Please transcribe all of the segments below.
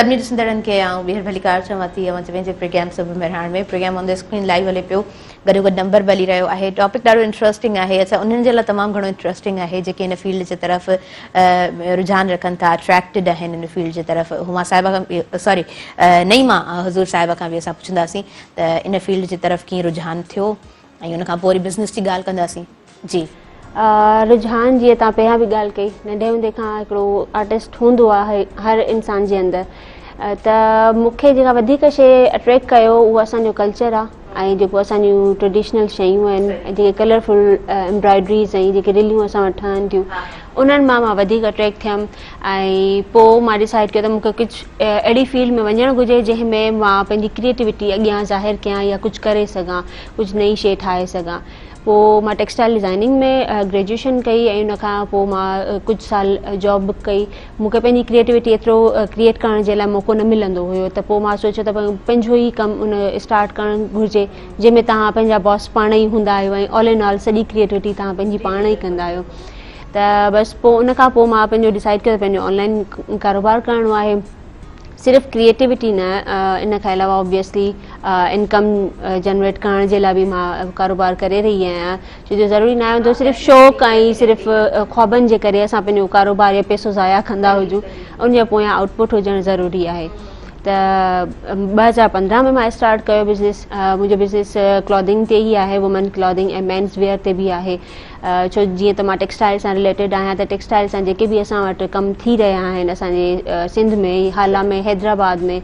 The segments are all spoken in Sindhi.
سڀني ڏسندڙن کي آئون ٻيهر ڀليڪار چوان ٿي اوهان جي پنهنجي پروگرام صبح Mehran ۾. Programme on the screen live هلي پيو، گڏو گڏ نمبر به هلي رهيو آهي. ٽاپڪ ڏاڍو انٽرسٽنگ آهي. اڇا انهن جي لاء تمام گهڻو انٽرسٽنگ آهي جيڪي هن فيلڊ جي طرف رجحان رکن ٿا، اٽريڪٽيڊ آهن هن فيلڊ جي طرف. هما صاحبه کان سوري نعيمه حضور صاحبه کان به اسان پڇنداسين ته ان فيلڊ جي طرف ڪيئن رجحان ٿيو ۽ ان کان پوء وري بزنس جي ڳالهه ڪنداسين. جي. رجحان جيئن توهان پهريان به ڳالهه ڪئي ننڍي هوندي کان هڪڙو آرٽسٽ هوندو آهي هر انسان جي اندر ته مون کي جيڪا وڌيڪ شي اٽريڪٽ ڪيو اهو اسان جو ڪلچر آهي ۽ جيڪو اسان جون ٽريڊيشنل شيون آهن ۽ جيڪي ڪلرفل ايمبرائڊريز ۽ جيڪي رليون اسان وٽ ٺهن ٿيون انهن مان مان وڌيڪ اٽريڪٽ ٿيم ۽ پوء مان ڊسائڊ ڪيو ته مون کي ڪجهه اهڙي فيلڊ ۾ وڃڻ گهرجي جنهن ۾ مان پنهنجي ڪريئيٽوٽي اڳيان ظاهر ڪيان يا ڪجهه ڪري سگهان ڪجهه نئين شي ٺاهي سگهان پوء مان ٽيڪسٽائل ڊزائننگ ۾ گريجوئيشن ڪئي ۽ ان کان پوء مان ڪجهه سال جاب به ڪئي. مون کي پنهنجي ڪريئيٽوٽي ايترو ڪريئيٽ ڪرڻ جي لاء موقعو نه ملندو هيو ته پوء مان سوچيو ته پنهنجو ئي ڪم ان اسٽارٽ ڪرڻ گهرجي جنهن ۾ توهان پنهنجا باس پاڻ ئي هوندا آهيو ۽ آل ان آل سڄي ڪريئيٽوٽي توهان پنهنجي پاڻ ئي ڪندا آهيو ته بس پوء ان کان پوء مان پنهنجو ڊسائيڊ ڪيو ته پنهنجو آن لائن ڪاروبار ڪرڻو آهي. صرف ڪريئيٽوٽي نه ان کان علاوه اوبويسلي انڪم جنريٽ ڪرڻ جي لاء به مان ڪاروبار ڪري رهي آهيان ڇو جو ضروري ناهي هوندو صرف شوق ۽ صرف خوابن جي ڪري اسان پنهنجو ڪاروبار يا پئسو ضايع ڪندا هجون ان جي پويان آئوٽ پٽ هجڻ ضروري آهي ته 2015 ۾ مان اسٽارٽ ڪيو بزنس منهنجو بزنس ڪلودنگ تي ئي آهي وومن ڪلودنگ ۽ مينز ويئر تي به آهي ڇو جيئن ته مان ٽيڪسٽائل سان رليٽيڊ آهيان ته ٽيڪسٽائل سان جيڪي به اسان وٽ ڪم ٿي رهيا آهن اسان جي سنڌ ۾ هالا ۾ حيدرآباد ۾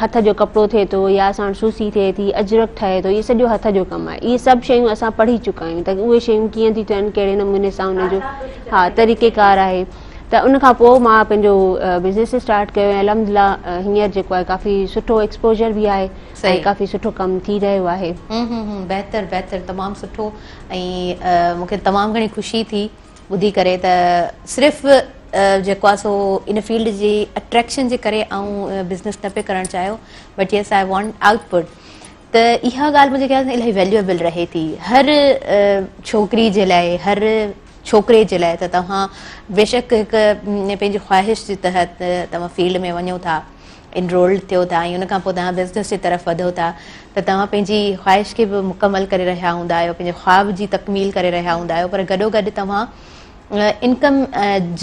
هٿ جو ڪپڙو ٿئي ٿو يا اسان وٽ سوسي ٿئي ٿي اجرڪ ٺهي ٿو اهي سڄو هٿ جو ڪم آهي اهي سڀ شيون اسان پڙهي چڪا آهيون ته اهي شيون ڪيئن ٿيون ٿين ڪهڙي نموني سان ان جو ها طريقي ڪار آهي ته ان کان پوء مان پنهنجو بزنس اسٽارٽ ڪيو ۽ الحمدلله هينئر جيڪو آهي ڪافي سٺو ايڪسپوجر به آهي ۽ ڪافي سٺو ڪم ٿي رهيو آهي. هم هم هم بهتر بهتر تمام سٺو ۽ مون کي تمام گهڻي خوشي ٿي ٻڌي ڪري ته صرف جيڪو آ سو ان فيلڊ جي اٽريڪشن جي ڪري آئون بزنس نه پئي ڪرڻ چاهيو but yes I want output ته اها ڳالهه منهنجي خيال ۾ الاهي ويليوبل رهي ٿي هر ڇوڪري جي لاء هر ڇوڪري جي لاء ته توهان بيشڪ هڪ پنهنجي خواهش جي تحت توهان فيلڊ ۾ وڃو ٿا انرولڊ ٿيو ٿا ۽ ان کان پوء توهان بزنس جي طرف وڌو ٿا ته توهان پنهنجي خواهش کي به مڪمل ڪري رهيا هوندا آهيو پنهنجي خواب جي تڪميل ڪري رهيا هوندا آهيو پر گڏو گڏ توهان انڪم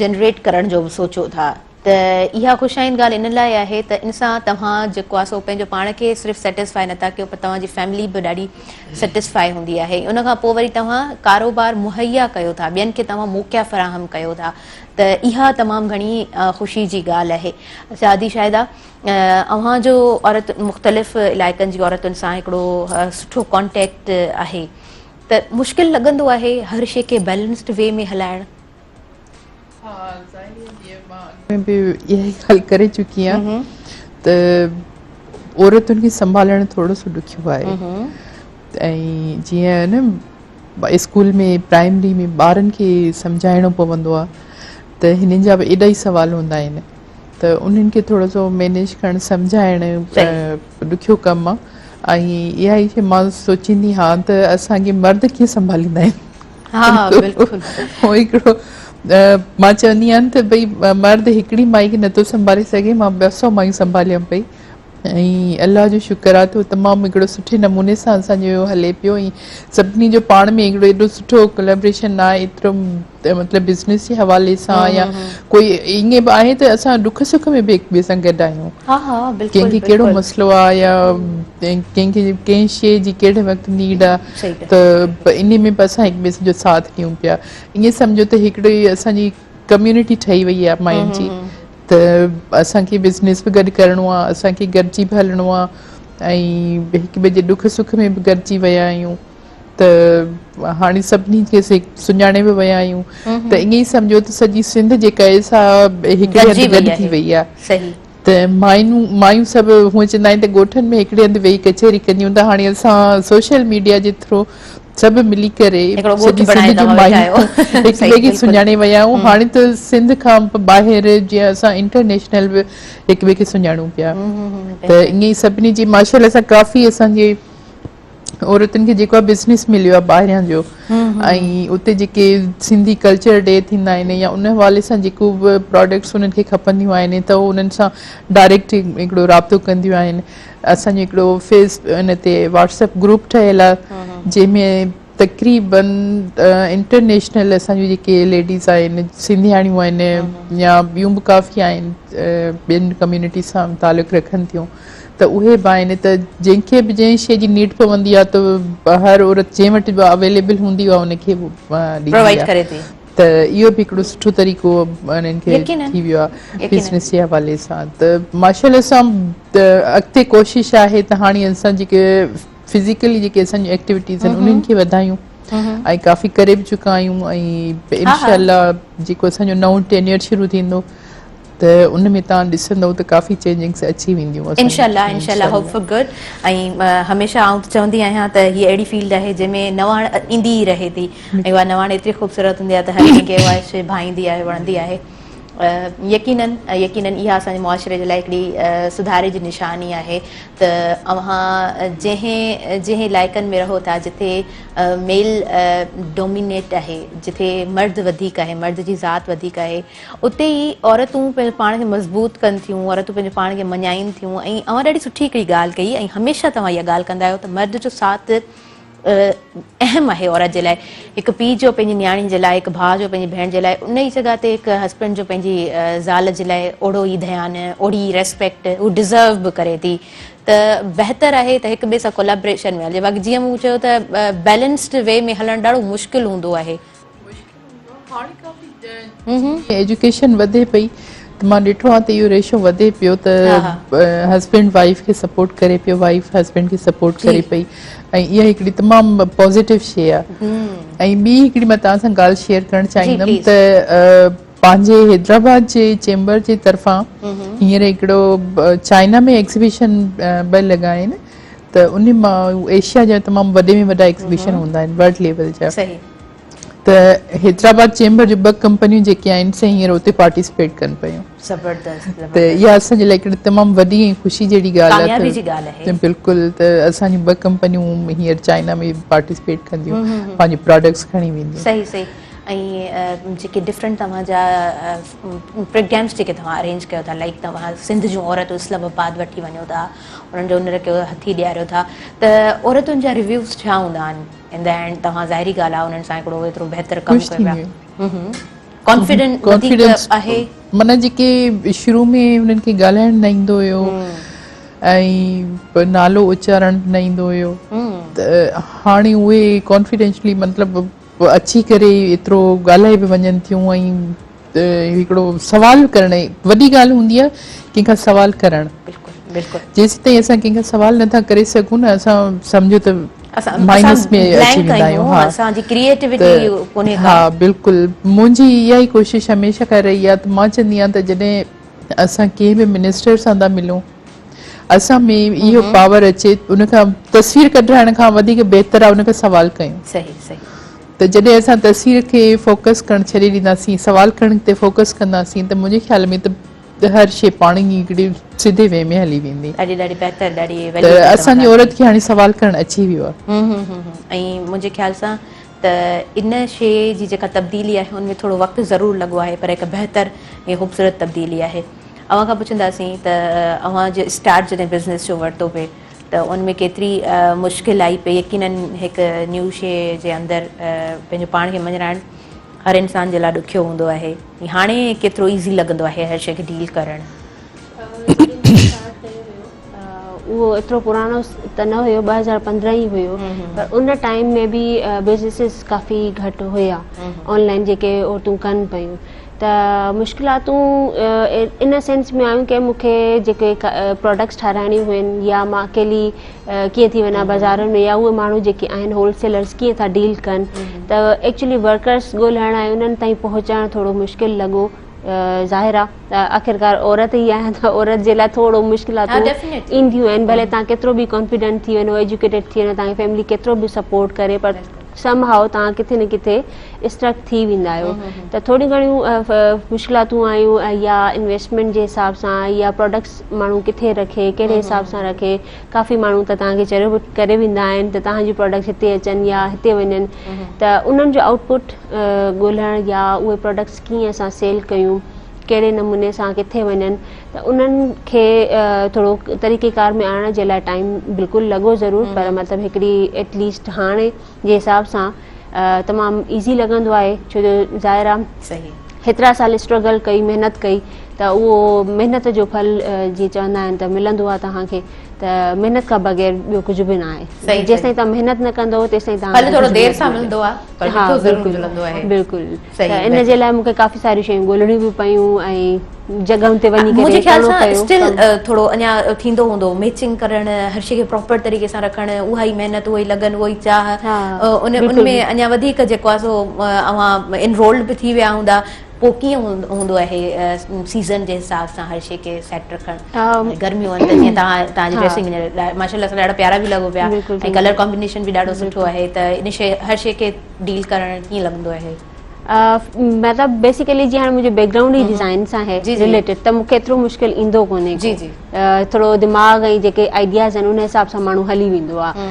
جنريٽ ڪرڻ جو به سوچو ٿا ته اها خوش آئند ڳالهه ان لاء آهي ته ان سان توهان جيڪو آهي سو پنهنجو پاڻ کي صرف سيٽسفائي نٿا ڪيو پر توهان جي فيملي به ڏاڍي سيٽسفائي هوندي آهي ان کان پوء وري توهان ڪاروبار مهيا ڪيو ٿا ٻين کي توهان موقعا فراهم ڪيو ٿا ته اها تمام گهڻي خوشي جي ڳالهه آهي. شادي شاهده اوهان جو عورت مختلف علائقن جي عورتن سان هڪڙو سٺو ڪانٽيڪٽ آهي ته مشڪل لڳندو آهي هر شي کي بيلنسڊ وي ۾ هلائڻ؟ ها ظاهر جيئن مان اڳ ۾ به اها ئي ڳالهه ڪري چڪي آهيان ته عورتن کي سنڀالڻ ٿورو سو ڏکيو آهي ۽ جيئن نه اسڪول ۾ پرائمري ۾ ٻارن کي سمجهائڻو پوندو آهي ته هنن جا به ايڏا ئي سوال هوندا آهن ته انهن کي ٿورو سو مينيج ڪرڻ سمجهائڻ ڏکيو ڪم آهي ۽ اها ئي شي مان سوچيندي هان ته اسان کي مرد ڪيئن سنڀاليندا آهن هو هڪڙو مان چوندي آهيان ته ڀئي مرد هڪڙي مائي کي نٿو سنڀالي سگهي مان 200 مايون سنڀاليان پئي ۽ الله جو شڪر آ ته تمام هڪڙو سٺي نموني سان اسان جو هلي پيو ۽ سڀني جو پاڻ ۾ هڪڙو ايڏو سٺو ڪولابريشن آهي ايترو مطلب بزنس جي حوالي سان يا ڪوئي ائين به آهي ته اسان ڏک سک ۾ به هڪ ٻئي سان گڏ آهيون ڪنهن کي ڪهڙو مسئلو آ يا ڪنهن کي ڪنهن شي جي ڪهڙي وقت نيڊ آ ته انهي ۾ به اسان هڪ ٻئي جو ساٿ ڏيون پيا ائين سمجهو ته هڪڙي اسان جي ڪميونٽي ٺهي وئي آ ماين جي ته اسان کي بزنس به گڏ ڪرڻو آ اسان کي گڏجي به هلڻو آ ۽ هڪ ٻئي جي ڏک سک ۾ به گڏجي ويا آهيون ته هاڻي سڀني کي سڃاڻي به ويا آهيون ته ائين ئي سمجهو ته سڄي سنڌ جيڪا آهي سا هڪڙي هنڌ گڏ ٿي وئي آ ته مايون مايون سڀ هونئن چوندا آهن ته ڳوٺن ۾ هڪڙي هنڌ ويهي ڪچهري ڪنديون ته هاڻي اسان سوشل ميڊيا جي ٿرو سڀ ملي ڪري سڄي سنڌ جون مايون هڪ ٻئي کي سڃاڻي ويا آهيون هاڻي ته سنڌ کان ٻاهر جيئن اسان انٽرنيشنل به هڪ ٻئي کي سڃاڻون پيا ته ائين ئي سڀني جي ماشاء الله سان ڪافي اسان جي عورتن کي جيڪو بزنس مليو آهي ٻاهريان جو ۽ اتي جيڪي سنڌي ڪلچر ڊي ٿيندا آهن يا ان حوالي سان جيڪو به پراڊڪٽس انهن کي کپنديون آهن ته هو انهن سان ڊائريڪٽ هڪڙو رابطو ڪنديون آهن. اسان جو هڪڙو فيس ان تي واٽس ايپ گروپ ٺهيل آهي جنهن ۾ تقريبن انٽرنيشنل اسان جون جيڪي ليڊيز آهن سنڌياڻيون آهن يا ٻيون به ڪافي آهن ٻين ڪميونٽي سان تعلق رکن ٿيون ته اهي به آهن ته جنهن کي به جنهن شيء جي نيڊ پوندي آهي ته هر عورت جنهن وٽ به اويليبل هوندي آهي ان کي پرووائيڊ ڪري ٿي ته اهو به هڪڙو سٺو طريقو انهن کي ٿي ويو آهي بزنس جي حوالي سان ته ماشاء الله سان اڳتي ڪوشش آهي ته هاڻي اسان جيڪي فزيڪلي جيڪي اسان جون ايڪٽيوٽيز آهن انهن کي وڌايون ۽ ڪافي ڪري به چڪا آهيون ۽ انشاء الله جيڪو اسان جو نئون ٽينيئر شروع ٿيندو ته ان ۾ توهان ڏسندؤ ته ڪافي چينجنگس اچي وينديون انشاء الله انشاء الله هوپ فار گڊ ۽ هميشه آئون ته چوندي آهيان ته هي اهڙي فيلڊ آهي جنهن ۾ نواڻ ايندي ئي رهي ٿي ۽ اها نواڻ ايتري خوبصورت هوندي آهي ته هر ڪنهن کي اها شيء ڀائيندي آهي وڻندي آهي يقينن يقينن اها اسان جي معاشري جي لاء هڪڙي سڌاري جي نشاني آهي ته اوهان جنهن جنهن علائقن ۾ رهو ٿا جتي ميل ڊومينيٽ آهي جتي مرد وڌيڪ آهي مرد جي ذات وڌيڪ آهي اتي ئي عورتون پنهنجو پاڻ کي مضبوط ڪن ٿيون عورتون پنهنجو پاڻ کي مڃائين ٿيون ۽ اوهان ڏاڍي سٺي هڪڙي ڳالهه ڪئي ۽ هميشه توهان اها ڳالهه ڪندا آهيو ته مرد جو ساٿ اهم آهي عورت جي لاء هڪ پيء جو پنهنجي نياڻي جي لاء هڪ ڀاء جو پنهنجي ڀيڻ جي لاء ان ئي جڳهه تي هڪ هسبنڊ جو پنهنجي زال جي لاء اوڙو ئي ڌيان اوڙي ئي ريسپيڪٽ هو ڊزرو به ڪري ٿي ته بهتر آهي ته هڪ ٻئي سان ڪولابريشن ۾ هلجي باقي جيئن مون چيو ته بيلنسڊ وي ۾ هلڻ ڏاڍو مشڪل هوندو آهي. ايجوڪيشن وڌي پئي ته مان ڏٺو آهي ته اهو ريشو وڌي پيو ته هسبينڊ وائيف کي سپورٽ ڪري پيو وائيف هسبينڊ کي سپورٽ ڪري پئي ۽ اها هڪڙي تمام پازيٽو شي آهي ۽ ٻي هڪڙي مان توهان سان ڳالهه شيئر ڪرڻ چاهيندم ته پنهنجي حيدرآباد جي چيمبر جي طرفان هينئر هڪڙو چائنا ۾ ايگزيبيشن به لڳا آهن ته ان مان ايشيا جا تمام وڏي ۾ وڏا ايگزيبيشن هوندا آهن ورلڊ ليول جا ته حيدرآباد چيمبر جون ٻه ڪمپنيون جيڪي آهن سي هينئر اتي پارٽيسپيٽ ڪن پيون. زبردست زبردست. ته اها اسان جي لاء هڪڙي تمام وڏي ۽ خوشي جهڙي ڳالهه آهي. ڪاميابي جي ڳالهه آهي. ته بلڪل ته اسان جون ٻه ڪمپنيون هينئر چائنا ۾ پارٽيسپيٽ ڪنديون پنهنجي پراڊڪٽس کڻي وينديون. صحيح صحيح ۽ جيڪي ڊفرنٽ توهان جا پروگرامس جيڪي توهان ارينج ڪيو ٿا لائيڪ توهان سنڌ جون عورتون اسلام آباد وٺي وڃو ٿا انهن جو هنر کي هٿي ڏياريو ٿا ته عورتن جا ريويوز ڇا هوندا آهن؟ ان the and توهان ظاهري ڳالهه آهي انهن سان هڪڙو ايترو بهتر ڪم ڪيو پيا ڪانفيڊنٽ وڌيڪ آهي. معنيٰ جيڪي شروع ۾ انهن کي ڳالهائڻ نه ايندو هيو ۽ نالو اچارڻ نه ايندو هيو ته هاڻي اهي ڪانفيڊنشلي مطلب اچي ڪري ايترو ڳالهائي به وڃن ٿيون ۽ هڪڙو سوال ڪرڻ وڏي ڳالهه هوندي آهي ڪنهن کان سوال ڪرڻ جيسيتائين اسان ڪنهن کان سوال نٿا ڪري سگهون نه اسان سمجهو ته مائنس ۾ اچي ويندا آهيون ها اسان جي ڪريئيٽيوٽي ڪونهي ها بلڪل منهنجي اها ئي ڪوشش هميشه کان رهي آهي ته مان چوندي آهيان ته جڏهن اسان ڪنهن به منسٽر سان ٿا ملون اسان ۾ اهو پاور اچي ان کان تصوير ڪڍرائڻ کان وڌيڪ بهتر آهي ان کان سوال ڪيون صحيح صحيح ته جڏهن اسان تصوير کي فوڪس ڪرڻ ڇڏي ڏينداسين، سوال ڪرڻ تي فوڪس ڪنداسين ته منهنجي خيال ۾ ته هر شيء پاڻ ئي هڪڙي سڌي وي ۾ هلي ويندي. ڏاڍي ڏاڍي بهتر ڏاڍي ته اسان جي عورت کي هاڻي سوال ڪرڻ اچي ويو آهي. ۽ منهنجي خيال سان ته ان شيء جي جيڪا تبديلي آهي ان ۾ ٿورو وقت ضرور لڳو آهي پر هڪ بهتر ۽ خوبصورت تبديلي آهي. اوهان کان پڇنداسين ته اوهان جو اسٽارٽ جڏهن بزنس جو ورتو پئي ته ان ۾ ڪيتري مشڪل آئي پئي يقينن هڪ نيو شي جي اندر پنهنجو پاڻ کي مڃرائڻ هر انسان جي لاء ڏکيو هوندو آهي هاڻي ڪيترو ايزي لڳندو آهي هر شي کي ڊيل ڪرڻ. اهو ايترو پراڻو ته نه هيو 2015 ئي هيو پر ان ٽائيم ۾ به بزنسز ڪافي گهٽ هيا آن لائن جيڪي عورتون ڪن پيون ته مشڪلاتون ان سينس ۾ آيون ڪي مون کي جيڪي پراڊڪٽس ٺاراهڻيون هين يا مان اڪيلي ڪيئن ٿي وڃان بازارن ۾ يا اهي ماڻهو جيڪي آهن هول سيلرس ڪيئن ٿا ڊيل ڪن ته ايڪچولي ورڪرس ڳولهڻ ۽ انهن تائين پهچڻ ٿورو مشڪل لڳو ظاهر آ ته آخرڪار عورت ئي آهيان ته عورت جي لاء ٿورو مشڪلاتون اينديون آهن ڀلي تان ڪيترو به ڪانفيڊنٽ ٿي وڃو ايجوڪيٽيڊ ٿي وڃو تان کي فيملي ڪيترو به سپورٽ ڪري پر سم هائو توهان ڪٿي نه ڪٿي اسٽرڪ ٿي ويندا آهيو ته ٿوريون گهڻيون مشڪلاتون آيون يا انويسٽمينٽ جي حساب سان يا پروڊڪٽس ماڻهو ڪٿي رکي ڪهڙي حساب سان رکي ڪافي ماڻهو ته توهان کي چريو به ڪري ويندا آهن ته توهان جون پروڊڪٽس هتي اچن يا هتي وڃن ته انهن جو آئوٽ پٽ ڳولهڻ يا اهي پروڊڪٽس ڪيئن اسان سيل ڪيون ڪهڙي نموني سان ڪٿي وڃن ته انهن کي ٿورو طريقي ڪار ۾ آڻڻ جي لاء ٽائيم بلڪل لڳو ضرور پر مطلب هڪڙي ايٽ ليسٽ هاڻي جي حساب سان تمام ايزي لڳندو آهي ڇو جو ظاهر آهي هيترا سال اسٽرگل ڪئي محنت ڪئي ته اهو محنت جو ڦل جيئن چوندا آهن ته ملندو آهي توهان کي ته محنت کان بغير ٻيو ڪجهه به نه آهي جيستائين توهان محنت نه ڪندو تيستائين توهان ڦل ٿورو دير سان ملندو آهي پر مٺو ضرور ملندو آهي بلڪل ته ان جي لاء مون کي ڪافي ساريون شيون ڳولڻيون به پيون ۽ جڳهن تي وڃي ڪري منهنجي خيال سان اسٽل ٿورو اڃا ٿيندو هوندو ميچنگ ڪرڻ هر شي کي پراپر طريقي سان رکڻ اها ئي محنت اها ئي لگن اهو ئي چاهه ان ان ۾ اڃا وڌيڪ جيڪو آهي سو اوهان انرولڊ به ٿي ويا هوندا پوء ڪيئن هوندو آهي سيزن جي حساب سان هر شي کي سيٽ رکڻ گرميون آهن ته جيئن توهان توهان جي ڊريسنگ ماشاءالله سان ڏاڍا پيارا به لڳو پيا ۽ ڪلر ڪامبينيشن به ڏاڍو سٺو آهي ته ان شي هر شي کي ڊيل ڪرڻ ڪيئن لڳندو آهي؟ مطلب بيسيڪلي جيئن هاڻي منهنجو بيڪ گرائونڊ ئي ڊزائن سان آهي رليٽيڊ ته مونکي ايترو مشڪل ايندو ڪونهي جي جي ٿورو دماغ ۽ جيڪي آئيڊياز آهن ان حساب سان ماڻهو هلي ويندو آهي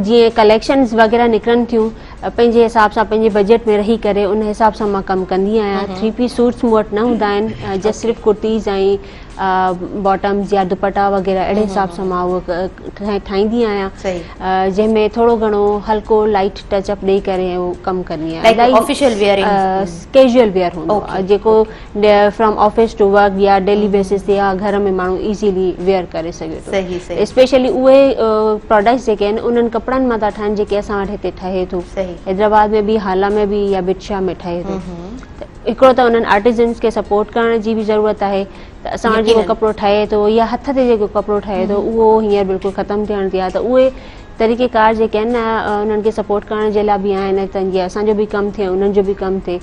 جيئن ڪليڪشنز وغيره نڪرن ٿيون پنهنجي حساب سان پنهنجي بجيٽ ۾ رهي ڪري ان حساب سان مان ڪم ڪندي آهيان ٿري پيس سوٽس مون وٽ نه هوندا آهن جسٽ صرف ڪرتيز ۽ باٽمز يا دوپٽا وغيره اهڙي حساب سان مان اهو ٺاهيندي آهيان جنهن ۾ ٿورو گهڻو هلڪو لائيٽ ٽچ اپ ڏئي ڪري اهو ڪم ڪندي آهيان آفيشل ويئرنگ ڪيجوئل ويئر هوندو آهي جيڪو فرام آفيس ٽو ورڪ يا ڊيلي بيسس تي يا گهر ۾ ماڻهو ايزيلي ويئر ڪري سگهي ٿو اسپيشلي اهي پراڊڪٽس جيڪي آهن انهن ڪپڙن مان ٿا ٺهن جيڪي اسان وٽ هتي ٺهي ٿو حيدرآباد ۾ به هالا ۾ به يا ڀٽ شاهه ۾ ٺهي ٿو هڪڙو ته انهن آرٽيزنس کي سپورٽ ڪرڻ جي به ضرورت آهي ته اسان وٽ جيڪو ڪپڙو ٺهي ٿو يا هٿ تي جيڪو ڪپڙو ٺهي ٿو اهو هينئر بلڪل ختم ٿيڻ تي آهي ته اهي طريقي ڪار جيڪي آهن نه انهن کي سپورٽ ڪرڻ جي لاء به آهن ته جيئن اسان جو به ڪم ٿئي انهن جو به ڪم ٿئي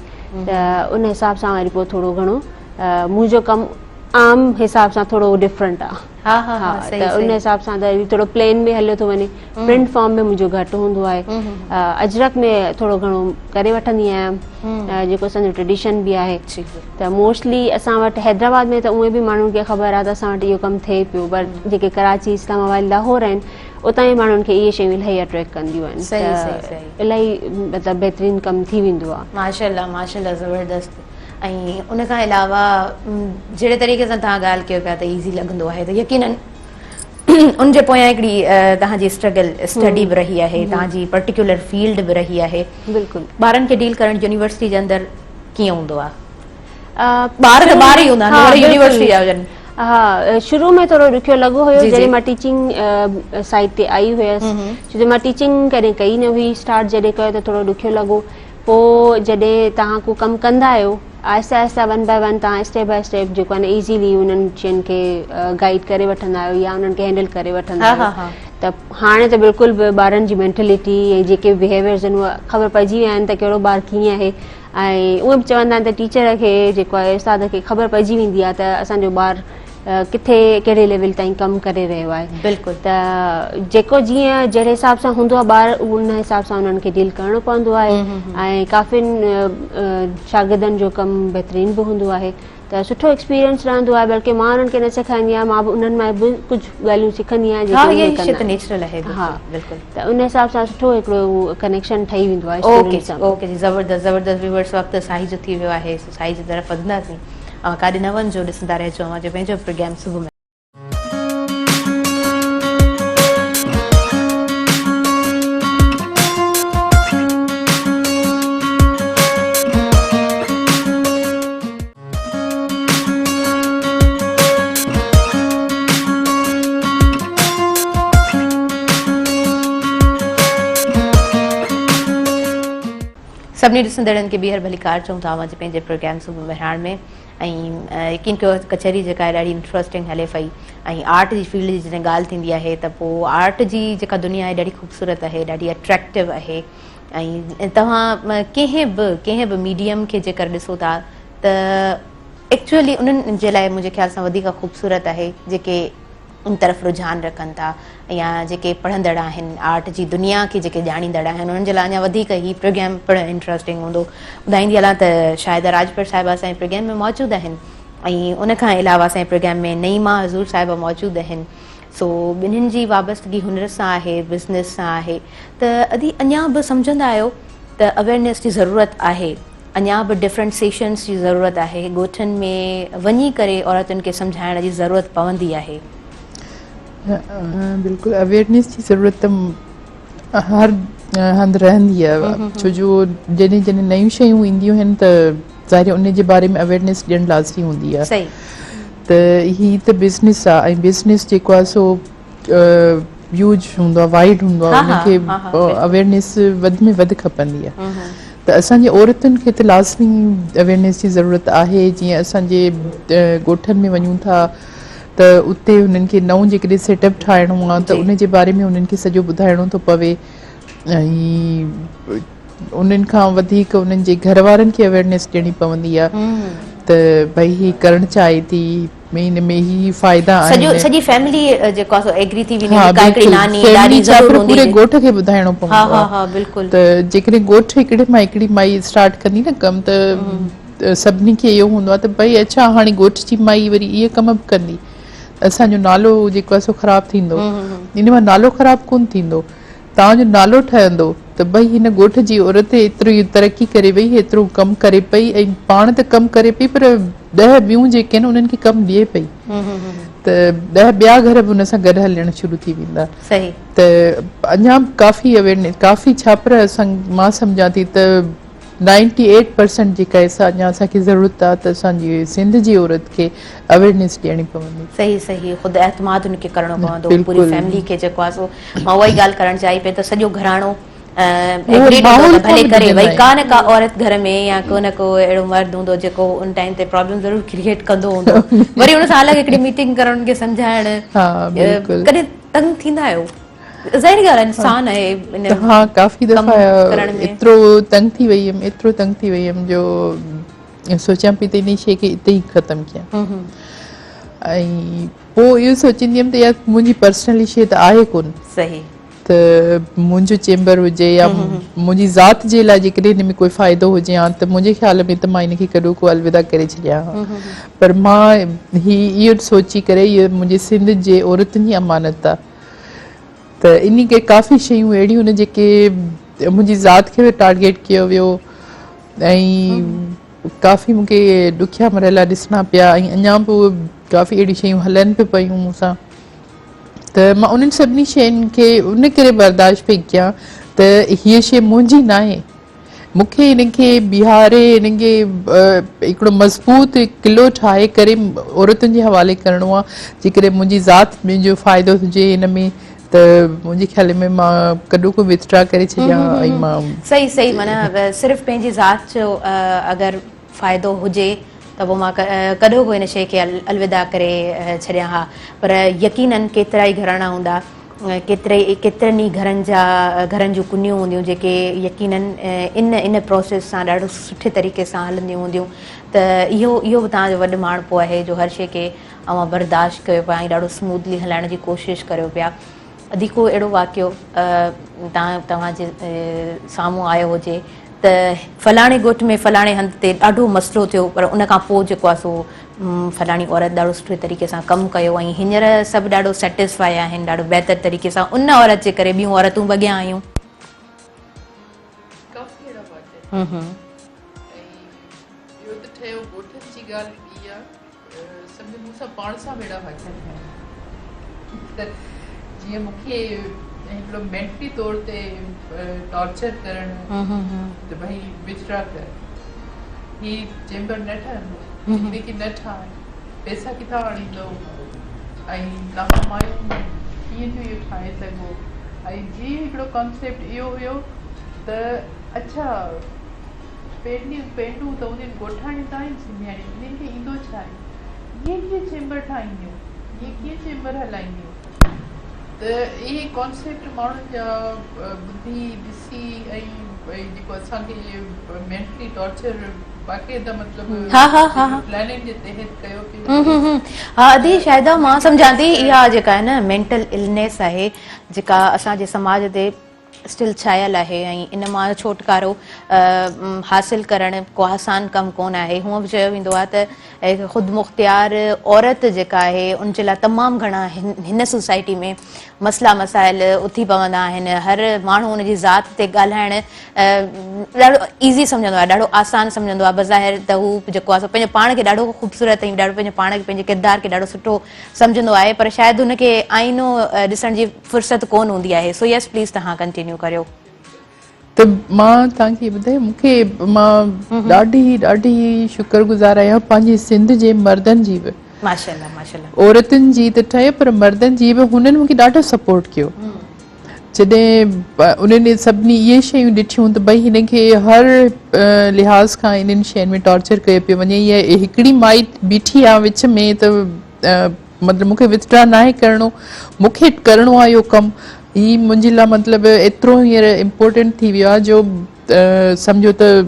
ته ان حساب سان وري پوء ٿورو گهڻو منهنجو ڪم عام حساب سان ٿورو ڊفرنٽ آهي ها ها ها ته ان حساب سان ته ٿورو پلين ۾ هليو ٿو وڃي پرنٽ فارم ۾ منهنجو گهٽ هوندو آهي اجرڪ ۾ ٿورو گهڻو ڪري وٺندي آهيان جيڪو اسان جو ٽريڊيشن به آهي ته موسٽلي اسان وٽ حيدرآباد ۾ ته اونئن به ماڻهن کي خبر آهي ته اسان وٽ اهو ڪم ٿئي پيو پر جيڪي ڪراچي اسلام آباد لاهور آهن اتان جي ماڻهن کي اهي شيون الاهي اٽريڪٽ ڪنديون آهن ته الاهي مطلب بهترين ڪم ٿي ويندو آهي. ماشاءالله ماشاءالله زبردست ۽ ان کان علاوه جهڙي طريقي سان توهان ڳالهه ڪيو پيا ته ايزي لڳندو آهي ته يقينن ان جي پويان هڪڙي توهان جي اسٽرگل اسٽڊي به رهي آهي توهان جي پرٽيڪيولر فيلڊ به رهي آهي بلڪل ٻارن کي ڊيل ڪرڻ يونيورسٽي جي اندر ڪيئن هوندو آهي ٻار ته ٻار ئي هوندا آهن وري يونيورسٽي جا هجن ها شروع ۾ ٿورو ڏکيو لڳو هيو جڏهن مان ٽيچنگ سائيڊ تي آئي هيس ڇو جو مان ٽيچنگ ڪڏهن ڪئي نه هئي اسٽارٽ جڏهن ڪيو ته ٿورو ڏکيو لڳو پوء جڏهن توهان ڪو ڪم ڪندا آهيو آهستي آهستي ون باء ون توهان اسٽيپ باء اسٽيپ جيڪو آهي نه ايزيلي انهن شين کي گائيڊ ڪري وٺندا آهيو يا انهن کي هينڊل ڪري وٺندا آهيو ته هاڻي ته بلڪل به ٻارن جي مينٽلٽي ۽ جيڪي به بهيويئرز آهن اهي خبر پئجي ويا آهن ته ڪهڙو ٻار ڪيئن آهي ۽ اهي به چوندا آهن ته ٽيچر کي جيڪو آهي استاد کي خبر پئجي ويندي آهي ته اسان جو ٻار ڪٿي ڪهڙي ليول تائين ڪم ڪري رهيو آهي بلڪل ته جيڪو جيئن جهڙي حساب سان هوندو آهي ٻار ان حساب سان انهن کي ڊيل ڪرڻو پوندو آهي ۽ ڪافي شاگردن جو ڪم بهترين به هوندو آهي ته سٺو ايڪسپيرينس رهندو آهي بلڪه مان انهن کي نه سيکاريندي آهيان مان به انهن مان به ڪجهه ڳالهيون سکندي آهيان جيڪي اهي نيچرل آهي ها بلڪل ته ان حساب سان سٺو هڪڙو ڪنيڪشن ٺهي ويندو آهي اوڪي اوڪي جي زبردست زبردست ويورس وقت سائي جو ٿي ويو آهي سو سائي جي طرف وڌنداسين اوهان ڪاڏي نه وڃجو ڏسندا رهجو اوهان جو پنهنجو پروگرام صبح ۾. سڀني ڏسندڙن کي ٻيهر ڀليڪار چئون ٿا اوهان جي پنهنجي پروگرام صبح مهراڻ ۾ ۽ يقين ڪيو ڪچهري جيڪا آهي ڏاڍي انٽرسٽنگ هلي پئي ۽ آرٽ جي فيلڊ جي جڏهن ڳالهه ٿيندي آهي ته پوء آرٽ جي جيڪا دنيا آهي ڏاڍي خوبصورت آهي ڏاڍي اٽريڪٽو آهي ۽ توهان ڪنهن به ڪنهن به ميڊيم کي جيڪر ڏسو ٿا ته ايڪچوئلي انهن جي لاء منهنجي خيال سان وڌيڪ خوبصورت آهي جيڪي ان طرف رجحان رکن ٿا يا جيڪي پڙهندڙ آهن آرٽ جي دنيا کي جيڪي ڄاڻيندڙ آهن انهن جي لاء اڃا وڌيڪ هي پروگرام پڻ انٽرسٽنگ هوندو. ٻڌائيندي هلان ته شاهده راڄپر صاحبه اسان جي پروگرام ۾ موجود آهن ۽ ان کان علاوه اسان جي پروگرام ۾ نعيمه حضور صاحبه موجود آهن سو ٻنهين جي وابستگي هنر سان آهي بزنس سان آهي ته ادي اڃا به سمجهندا آهيو ته اويرنيس جي ضرورت آهي اڃا به ڊفرنٽ سيشنز جي ضرورت آهي، ڳوٺن ۾ وڃي ڪري عورتن کي سمجهائڻ جي ضرورت پوندي آهي. بلڪل اويئرنيس جي ضرورت ته هر هنڌ رهندي آهي ڇو جو جڏهن جڏهن نيون شيون اينديون آهن ته ظاهر ان جي باري ۾ اويئرنيس ڏيڻ لازمي هوندي آهي ته هي ته بزنس آهي ۽ بزنس جيڪو آهي سو هيوج هوندو آهي وائيڊ هوندو آهي ان کي اويئرنيس وڌ ۾ وڌ کپندي آهي ته اسان جي عورتن کي ته لازمي اويئرنيس جي ضرورت آهي جيئن اسان جي ڳوٺن ۾ وڃون ٿا ته اتي انهن کي نئون جيڪڏهن سيٽ اپ ٺاهڻو آهي ته ان جي باري ۾ انهن کي سڄو ٻڌائڻو ٿو پوي ۽ انهن کان وڌيڪ انهن جي گهر وارن کي اويئرنيس ڏيڻي پوندي آهي ته ڀئي هي ڪرڻ چاهي ٿي ۾ ان ۾ هي فائدا آهن. سڄو سڄي فيملي جيڪو آهي سو ايگري ٿي ويندي هوندي ڪا هڪڙي ناني ڏاڏي ضرور هوندي پوري ڳوٺ کي ٻڌائڻو پوندو آهي ها ها بلڪل ته جيڪڏهن ڳوٺ هڪڙي مان هڪڙي مائي اسٽارٽ ڪندي نه ڪم ته سڀني کي اهو هوندو آهي ته ڀئي اڇا هاڻي ڳوٺ جي مائي وري اهي ڪم به ڪندي اسان جو نالو جيڪو آهي سو خراب ٿيندو ان مان نالو خراب ڪونه ٿيندو توهان جو نالو ٺهندو ته ڀئي هن ڳوٺ جي عورت ايتري ترقي ڪري وئي، ايترو ڪم ڪري پئي ۽ پاڻ ته ڪم ڪري پئي پر 10 ٻيون جيڪي آهن انهن کي ڪم ڏئي پئي ته 10 ٻيا گهر به ان سان گڏ هلڻ شروع ٿي ويندا. ته اڃا به ڪافي اويرنيس ڪافي ڇا پر اسان مان سمجهان ٿي ته نائنٽي ايٽ پرسنٽ جيڪا آهي سا اڃا اسان کي ضرورت آهي ته اسان جي سنڌ جي عورت کي اويرنيس ڏيڻي پوندي. صحيح صحيح خود اعتماد ان کي ڪرڻو پوندو پوري فيملي کي جيڪو آهي سو مان اها ئي ڳالهه ڪرڻ چاهي پئي ته سڄو گهراڻو ايگريڊ هوندو ته ڀلي ڪري وري ڪا نه ڪا عورت گهر ۾ يا ڪو نه ڪو اهڙو مرد هوندو جيڪو ان ٽائيم تي پرابلم ضرور ڪريئيٽ ڪندو هوندو وري ان سان الڳ هڪڙي ميٽنگ ڪرڻ ان کي سمجهائڻ ڪڏهن تنگ ٿيندا آهيو؟ ظاهري ڳالهه آهي انسان آهي ان ها ڪافي دفعا ايترو تنگ ٿي وئي هيم ايترو تنگ ٿي وئي هيم جو سوچيان پئي ته ان شيء کي اتي ئي ختم ڪيان ۽ پوء اهو سوچيندي هيم ته يار منهنجي پرسنلي شيء ته آهي ڪون صحيح ته منهنجو چيمبر هجي يا منهنجي ذات جي لاء جيڪڏهن هن ۾ ڪوئي فائدو هجي ها ته منهنجي خيال ۾ ته مان هن کي ڪڏهن ڪو الوداع ڪري ڇڏيان ها پر مان هي اهو سوچي ڪري اهو منهنجي سنڌ جي عورتن جي امانت آهي ته انهي ڪري ڪافي شيون اهڙيون آهن جيڪي منهنجي ذات کي به ٽارگيٽ ڪيو ويو ۽ ڪافي مون کي ڏکيا مرحلا ڏسڻا پيا ۽ اڃا به ڪافي اهڙيون شيون هلن به پيون مون سان ته مان انهن سڀني شين کي ان ڪري برداشت پئي ڪيان ته هيء شي منهنجي ناهي مون کي هن کي بيهاري هن کي هڪڙو مضبوط قلعو ٺاهي ڪري عورتن جي حوالي ڪرڻو آهي جيڪڏهن منهنجي ذات منهنجو فائدو هجي هن ۾ ته منهنجي خيال ۾ مان ڪڏهوڪو وٿڊرا ڪري ڇڏيان ۽ مان صحيح صحيح معنيٰ صرف پنهنجي ذات جو اگر فائدو هجي ته پوء مان ڪڏهوڪو هن شيء کي الوداع ڪري ڇڏيان ها پر يقينن ڪيترائي گهراڻا هوندا ڪيترائي ڪيترن ئي گهرن جا گهرن جون ڪنيون هونديون جيڪي يقينن ان ان پروسيس سان ڏاڍو سٺي طريقي سان هلنديون هونديون ته اهو اهو به توهان جو وڏ ماڻهپو آهي جو هر شيء کي اوهان برداشت ڪيو پيا ۽ ڏاڍو سموٿلي هلائڻ جي ڪوشش ڪريو پيا. ادي ڪو اهڙو واقعو تان توهان جي سامهون آيو هجي ته فلاڻي ڳوٺ ۾ فلاڻي هنڌ تي ڏاڍو مسئلو ٿيو پر ان کان پوء جيڪو آهي سو فلاڻي عورت ڏاڍو سٺي طريقي سان ڪم ڪيو ۽ هينئر سڀ ڏاڍو سيٽسفائي آهن ڏاڍو بهتر طريقي سان ان عورت جي ڪري ٻيون عورتون به اڳيان آيون. ڪافي اهڙا واقعا ٿيا آهن ۽ ٻيو ته ٺهيو ڳوٺن جي ڳالهه ٻي آهي. سمجهه مون سان پاڻ سان به اهڙا واقعا ٿيا آهن ته جيئن مون کي هڪڙو مينٽلي طور تي ٽارچر ڪرڻ ته ڀئي وٿڊرا ڪر هي چيمبر نه ٺهندو هن کي نه ٺاهه پئسا ڪٿان آڻيندو ۽ توهان مايون ڪيئن ٿيون اهو ٺاهي سگهو ۽ جي هڪڙو ڪانسيپٽ اهو هيو ته اڇا پينڊيون پينڊون ته هونديون آهن ڳوٺاڻيون ته آهن سنڌياڻيون انهن کي ايندو ڇا آهي اهي ڪيئن چيمبر ٺاهينديون اهي ڪيئن چيمبر هلائينديون ته اهي ڪانسيپٽ ماڻهن جا ٻڌي ڏسي ۽ جيڪو اسان کي مينٽلي ٽارچر باقاعده مطلب ها ها ها پلاننگ جي تحت ڪيو پيو وڃي. ها ادي شاهده مان سمجهان ٿي اها جيڪا آهي نه مينٽل النيس آهي جيڪا اسان جي سماج تي اسٽل ڇايل آهي ۽ ان مان ڇوٽڪارو حاصل ڪرڻ ڪو آسان ڪم ڪونه آهي. هونء به چيو ويندو آهي ته هڪ خودمختيار عورت جيڪا آهي ان جي لاء تمام گهڻا هن سوسائٽي ۾ مسئلا مسائل اٿي پوندا آهن. هر ماڻهو ان جي ذات تي ڳالهائڻ ڏاڍو ايزي سمجهندو آهي، ڏاڍو آسان سمجهندو آهي. بظاهر ته هو جيڪو آهي سو پنهنجو پاڻ کي ڏاڍو خوبصورت ۽ ڏاڍو پنهنجو پاڻ کي پنهنجي ڪردار کي ڏاڍو سٺو سمجهندو آهي پر شايد هن کي آئينو ڏسڻ جي فرصت ڪون هوندي آهي سو يس پليز توهان ڪنٽينيو ڪريو. ته مان توهان کي ٻڌايان مون کي مان ڏاڍي ڏاڍي شڪر گذار آهيان پنهنجي سنڌ جي مردن جي به ماشاءالله ماشاءالله عورتن جي ته ٺهيو پر مردن جي به هنن مون کي ڏاڍو سپورٽ ڪيو جڏهن انهن سڀني اهي شيون ڏٺيون ته ڀئي هن کي هر لحاظ کان انهن شين ۾ ٽارچر ڪيو پيو وڃي هي هڪڙي مائي بيٺي آهي وچ ۾ ته مطلب مون کي وٿڊرا ناهي ڪرڻو مون کي ڪرڻو آهي اهو ڪم هي منهنجي لاء مطلب ايترو هينئر امپورٽنٽ ٿي ويو آهي جو سمجهو ته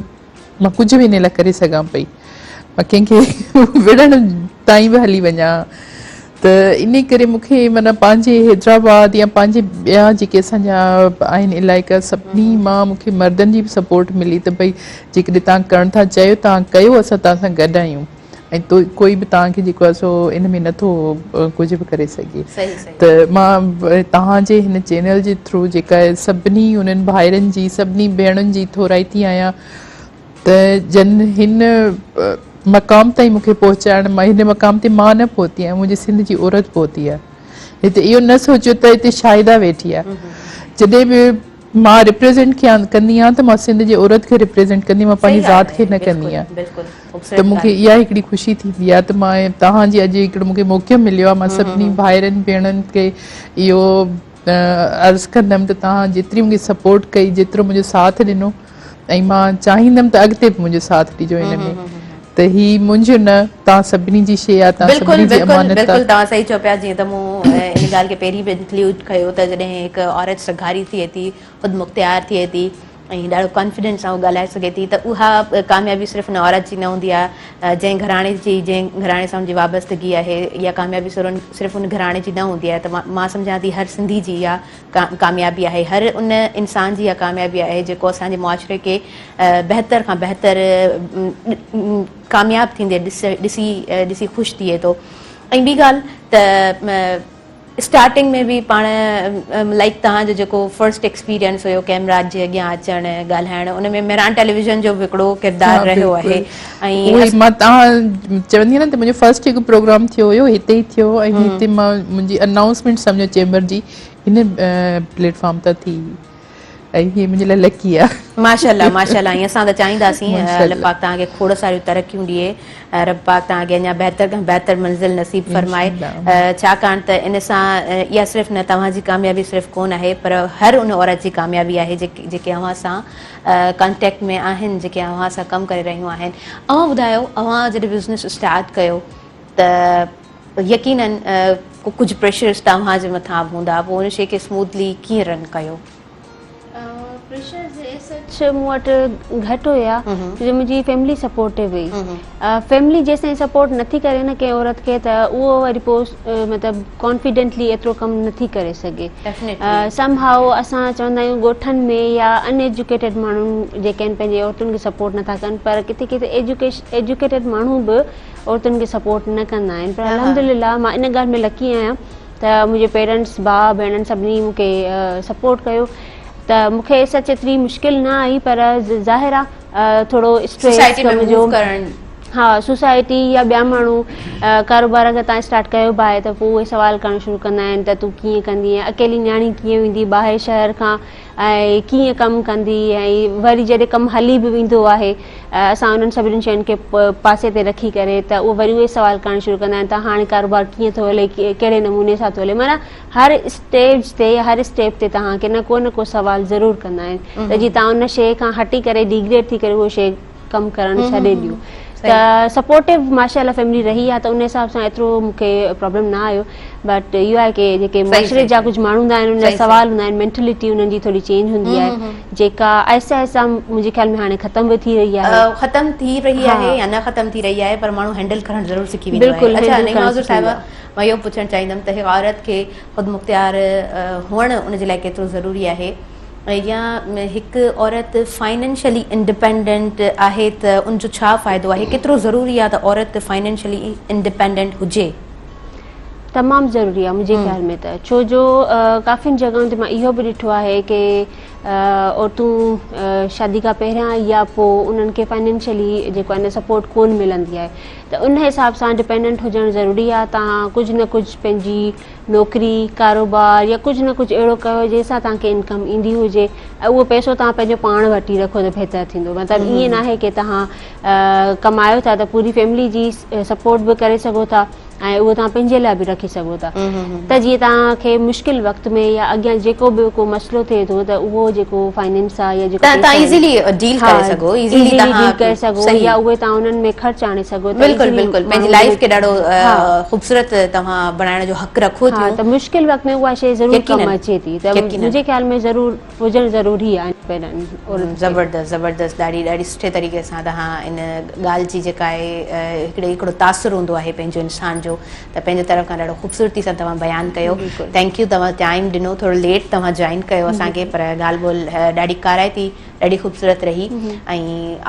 مان ڪجهه به ان لاء ڪري سگهان پئي مان ڪنهن کي وڙهڻ تائين به هلي وڃان ته ان ڪري مون کي معنيٰ پنهنجي حيدرآباد يا پنهنجي ٻيا جيڪي اسان جا آهن علائقا سڀني مان مون کي مردن جي به سپورٽ ملي ته ڀئي جيڪڏهن توهان ڪرڻ ٿا چاهيو توهان ڪيو اسان توهان سان گڏ آهيون ۽ تو ڪوئي به توهان کي جيڪو آهي سو ان ۾ نٿو ڪجهه به ڪري سگهي ته مان توهان جي هن چينل جي ٿرو جيڪا سڀني انهن ڀائرن جي سڀني ڀيڻن جي ٿورائتي آهيان ته جن هن مقام تائين مون کي پهچائڻ مان هن مقام تي مان نه پهتي آهيان منهنجي سنڌ جي عورت پهتي آهي هتي اهو نه سوچيو ته هتي شاهده ويٺي آهي جڏهن به مان ريپريزنٽ ڪندي آهيان ته مان سنڌ جي عورت کي ريپريزنٽ ڪندي مان پنهنجي ذات کي نه ڪندي آهيان ته مون کي اها هڪڙي خوشي ٿيندي آهي ته مان توهان جي اڄ هڪڙو مون کي موقعو مليو آهي مان سڀني ڀائرن ڀيڻن کي اهو عرض ڪندم ته توهان جيتري مون کي سپورٽ ڪئي جيترو منهنجو ساٿ ڏنو ۽ مان چاهيندم ته اڳتي به منهنجو ساٿ ڏجو ان ۾ ته هي منهنجو نه توهان سڀني جي شيء آهي توهان سڀني جي امانت آهي. بلڪل توهان صحيح چئو پيا جيئن ته مون ان ڳالهه کي پهرين به انڪلوڊ ڪيو ته جڏهن هڪ عورت سگهاري ٿئي ٿي خود مختيار ٿئي ٿي ۽ ڏاڍو ڪانفيڊنس سان ڳالهائي سگهي ٿي ته اها ڪاميابي صرف ان عورت جي نه هوندي آهي جنهن گهراڻي جي جنهن گهراڻي سان ان جي وابستگي آهي اها ڪاميابي صرف ان گهراڻي جي نه هوندي آهي ته مان سمجهان ٿي هر سنڌي جي اها ڪاميابي آهي هر ان انسان جي اها ڪاميابي آهي جيڪو اسان جي معاشري کي بهتر کان بهتر ڪامياب ٿيندي ڏسي ڏسي خوش ٿئي ٿو ۽ ٻي ڳالهه ته اسٽارٽنگ ۾ به پاڻ لائڪ توهان جو جيڪو فرسٽ ايڪسپيرينس هيو ڪيمرا جي اڳيان اچڻ ڳالهائڻ ان ۾ مهراڻ ٽيليويزن جو به هڪڙو ڪردار رهيو آهي ۽ مان توهان چوندي نه ته منهنجو فرسٽ هڪ پروگرام ٿيو هيو هتي ئي ٿيو ۽ هتي مان منهنجي انائونسمينٽ سمجهو چيمبر جي هن پليٽ فارم تان ٿي ۽ هي منهنجي لاء لڪي آ. ماشاءالله ماشاءالله ۽ اسان ته چاهينداسين الله پاڪ توهان کي کوڙ ساريون ترقيون ڏئي رب پاڪ توهان کي اڃا بهتر کان بهتر منزل نصيب فرمائي ڇاڪاڻ ته ان سان اها صرف نه توهان جي ڪاميابي صرف ڪون آهي پر هر ان عورت جي ڪاميابي آهي جيڪي اوهان سان ڪانٽيڪٽ ۾ آهن جيڪي اوهان سان ڪم ڪري رهيون آهن اوهان ٻڌايو اوهان جڏهن بزنس اسٽارٽ ڪيو ته يقينن ڪجهه پريشرز توهان جي مٿان به هوندا پوء ان شي کي اسموٿلي ڪيئن رن ڪيو؟ پريشرز ايز سچ مون وٽ گهٽ هيا ڇو جو منهنجي فيملي سپورٽو هئي فيملي جيستائين سپورٽ نٿي ڪري نه ڪنهن عورت کي ته اهو وري پوء مطلب ڪانفيڊنٽلي ايترو ڪم نٿي ڪري سگهي سم هائو اسان چوندا آهيون ڳوٺن ۾ يا ان ايجوڪيٽيڊ ماڻهن جيڪي آهن پنهنجي عورتن کي سپورٽ نٿا ڪن پر ڪٿي ڪٿي ايجوڪيٽيڊ ماڻهو به عورتن کي سپورٽ نه ڪندا آهن پر الحمدلله مان ان ڳالهه ۾ لڪي آهيان ته منهنجي پيرنٽس ڀاء ڀيڻن سڀني مون کي سپورٽ ڪيو ته مون کي سچ ايتري مشڪل نه آئي پر ظاهر آ ٿورو اسٽريس ڪم جو ها سوسائٽي يا ٻيا ماڻهو ڪاروبار اگر تان اسٽارٽ ڪيو به آهي ته پوء اهي سوال ڪرڻ شروع ڪندا آهن ته تون ڪيئن ڪندي اڪيلي نياڻي ڪيئن ويندي ٻاهر شهر کان ۽ ڪيئن ڪم ڪندي ۽ وري جڏهن ڪم هلي به ويندو آهي اسان انهن سڀني شين کي پاسي تي رکي ڪري ته اهي وري اهي سوال ڪرڻ شروع ڪندا آهن ته هاڻي ڪاروبار ڪيئن ٿو هلي ڪهڙي نموني سان ٿو هلي معنيٰ هر اسٽيج تي يا هر اسٽيپ تي توهان کي نه ڪو نه ڪو سوال ضرور ڪندا آهن ته جي توهان ان شيء کان هٽي ڪري ڊيگريڊ ٿي ڪري اهو شيء ڪم ڪرڻ ڇڏي ڏيو ته سپورٽو ماشاء الله فيملي رهي آهي ته ان حساب سان ايترو مون کي پرابلم نه آيو بٽ اهو آهي ڪي جيڪي معاشري جا ڪجهه ماڻهو هوندا آهن ان جا سوال هوندا آهن مينٽلٽي انهن جي ٿوري چينج هوندي آهي جيڪا آهستي آهستي منهنجي خيال ۾ هاڻي ختم به ٿي رهي آهي ختم ٿي رهي آهي يا نه ختم ٿي رهي آهي پر ماڻهو هينڊل ڪرڻ ضرور سکي ويندو آهي اڇا نعيمه حضور صاحبه مان اهو پڇڻ چاهيندم ته هڪ عورت کي خود مختيار هئڻ ان جي لاء ڪيترو ضروري آهي يا هڪ عورت فائنينشلي انڊيپينڊنٽ آهي ته ان جو ڇا فائدو آهي ڪيترو ضروري آهي ته عورت فائنينشلي انڊيپينڊنٽ هجي؟ تمام ضروري آهي منهنجي خيال ۾ ته ڇو جو ڪافين جڳهن تي مان اهو به ڏٺو آهي ڪي عورتون شادي کان پهريان يا پوء انهن کي فائنينشلي جيڪو آهي نه سپورٽ ڪون ملندي آهي ته ان حساب سان ڊپينڊنٽ هجڻ ضروري آهي تان ڪجهه نه ڪجهه پنهنجي نوڪري، ڪاروبار يا ڪجهه نه ڪجهه اهڙو ڪيو جنهن سان توهان کي انڪم ايندي هجي ۽ اهو پئسو توهان پنهنجو پاڻ وٽ ئي رکو ته بهتر ٿيندو مطلب ائين ناهي ڪي توهان ڪمايو ٿا ته پوري فيملي جي سپورٽ به ڪري سگهو ٿا ۽ اهو توهان پنهنجي لاء به رکي سگهو ٿا ته جيئن توهان کي مشڪل وقت ۾ يا اڳيان جيڪو به ڪو مسئلو ٿئي ٿو ته اهو جيڪو فائننس آهي يا جيڪو توهان ايزيلي ڊيل ڪري سگهو ايزيلي ڊيل ڪري سگهو يا اهي توهان انهن ۾ خرچ آڻي سگهو ته بلڪل بلڪل پنهنجي لائيف کي ڏاڍو خوبصورت توهان بڻائڻ جو حق رکو ٿيون ته مشڪل وقت ۾ اها شيء ضرور ڪم اچي ٿي ته منهنجي خيال ۾ ضرور هجڻ ضروري آهي زبردست زبردست ڏاڍي ڏاڍي سٺي طريقي سان توهان ان ڳالهه جي جيڪا آهي هڪڙي هڪڙو تاثر هوندو آهي پنهنجو انسان جو ته پنهنجي طرف کان ڏاڍو خوبصورتي سان توهان بيان ڪيو thank you توهان ٽائيم ڏنو ٿورو ليٽ توهان جوائن ڪيو اسان کي پر ڳالهه ٻولهه ڏاڍي ڪارائتي ڏاڍي خوبصورت رهي ۽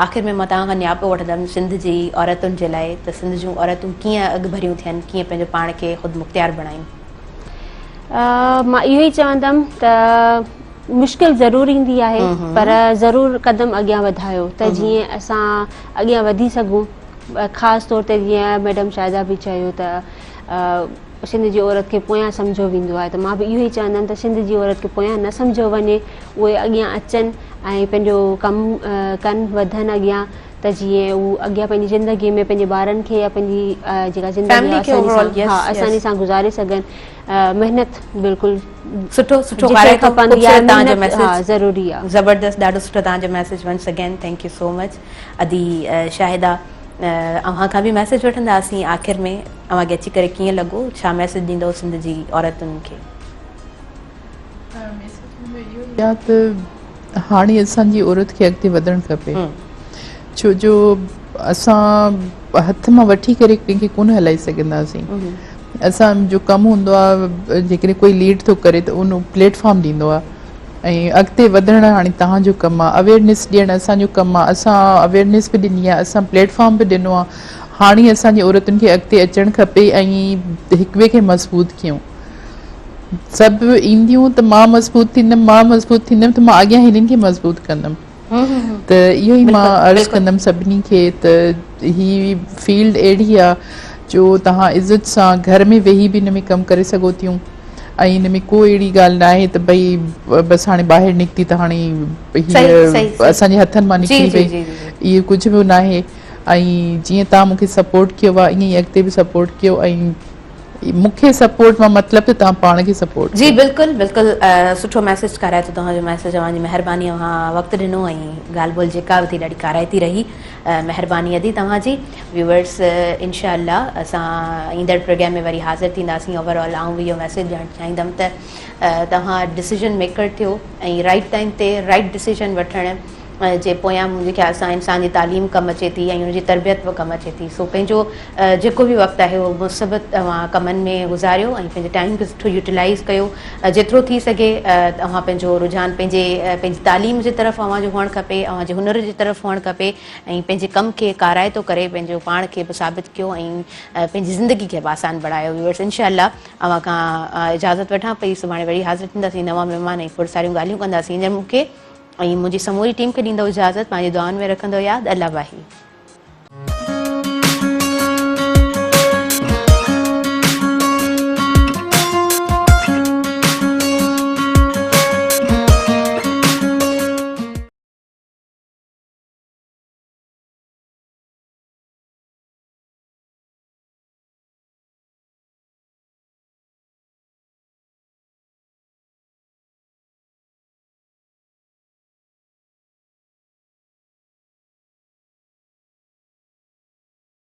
آخر ۾ مان توهان کان نياپو وٺندم سنڌ جي عورتن جي لاء ته سنڌ جون عورتون ڪيئن اڳڀريون ٿين ڪيئن پنهنجو پاڻ کي خود مختيار بڻائين. مان اهو ئي چوندم ته مشڪل ضرور ايندي آهي پر ضرور قدم اڳيان وڌايو ته جيئن اسان اڳيان وڌي سگهون خاص طور تي جيئن ميڊم شاهده به چيو ته سنڌ جي عورت کي پويان سمجهيو ويندو آهي ته مان به اهو ئي چوندم ته سنڌ جي عورت کي پويان نه سمجهيو وڃي اهي اڳيان اچن ۽ پنهنجو ڪم ڪن وڌن اڳيان ته جيئن هو اڳيان پنهنجي زندگي ۾ پنهنجي ٻارن کي يا پنهنجي جيڪا زندگي آهي آساني سان گذاري سگهن محنت بلڪل سٺو سٺو کپندي آهي ضروري آهي زبردست ڏاڍو سٺو توهان جو message once again thank you so much ادي شاهده اوهان کان به ميسيج وٺنداسين آخر ۾ اوهان کي اچي ڪري ڪيئن لڳو ڇا ميسيج ڏيندو سنڌ جي عورتن کي؟ ميسيج منهنجو اهو ئي آهي ته هاڻي اسان جي عورت کي اڳتي وڌڻ کپي ڇو جو اسان هٿ مان وٺي ڪري ڪنهن کي ڪونه هلائي سگهنداسين اسان جو ڪم هوندو آهي جيڪڏهن ڪوئي ليڊ ٿو ڪري ته ان پليٽ فارم ڏيندو آهي ۽ اڳتي وڌڻ هاڻي توهان جو ڪم آهي اويئرنيس ڏيڻ اسان جو ڪم آهي اسان اويئرنيس به ڏني آهي اسان پليٽ فارم به ڏنو آهي هاڻي اسان جي عورتن کي اڳتي اچڻ کپي ۽ هڪ ٻئي کي مضبوط ڪيون سڀ اينديون ته مان مضبوط ٿيندم مان مضبوط ٿيندم ته مان اڳيان هنن کي مضبوط ڪندم ته اهو ئي مان عرض ڪندم سڀني کي ته هي فيلڊ اهڙي آهي جو توهان عزت سان گهر ۾ ويهي به ان ۾ ڪم ڪري سگهو ٿيون ۽ ان ۾ ڪو اهڙي ڳالهه نه آهي ته ڀئي بس هاڻي ٻاهر نڪتي ته هاڻي هي اسان جي هٿن مان نڪري وئي اهو ڪجهه به ناهي ۽ جيئن توهان مون کي سپورٽ ڪيو آهي ائين ئي اڳتي به سپورٽ ڪيو ۽ مون کي سپورٽ مان مطلب ته توهان پاڻ کي سپورٽ جي بلڪل بلڪل سٺو ميسيج ڪارائتو توهان جو ميسيج اوهان جي مهرباني اوهان وقت ڏنو ۽ ڳالهه ٻولهه جيڪا به ٿي ڏاڍي ڪارائتي رهي مهرباني ادي توهان جي ويوئرس انشاء الله اسان ايندڙ پروگرام ۾ وري حاضر ٿينداسين اوور آل آئون به اهو ميسيج ڏيڻ چاهيندم ته توهان ڊسيزن ميڪر ٿيو ۽ رائٽ ٽائيم تي رائٽ ڊسيزن وٺڻ جي پويان منهنجي خيال سان انسان جي تعليم ڪم اچي ٿي ۽ ان جي تربيت به ڪم اچي ٿي سو پنهنجو جيڪو به وقت آهي اهو مثبت اوهان ڪمن ۾ گذاريو ۽ پنهنجي ٽائيم کي سٺو يوٽيلائيز ڪيو جيترو ٿي سگهي اوهان پنهنجو رجحان پنهنجي پنهنجي تعليم جي طرف اوهان جو هئڻ کپي اوهان جي هنر جي طرف هئڻ کپي ۽ پنهنجي ڪم کي ڪارائتو ڪري پنهنجو پاڻ کي به ثابت ڪيو ۽ پنهنجي زندگي کي به آسان بڻايو ويورس انشاء الله اوهان کان اجازت وٺان پئي سڀاڻي وري حاضر ٿينداسين نوان مهمان ۽ کوڙ ساريون ڳالهيون ڪنداسين هينئر مون کي ۽ منهنجي سموري ٽيم کي ڏيندو اجازت پنهنجي دعائن ۾ رکندو ياد الله باهي.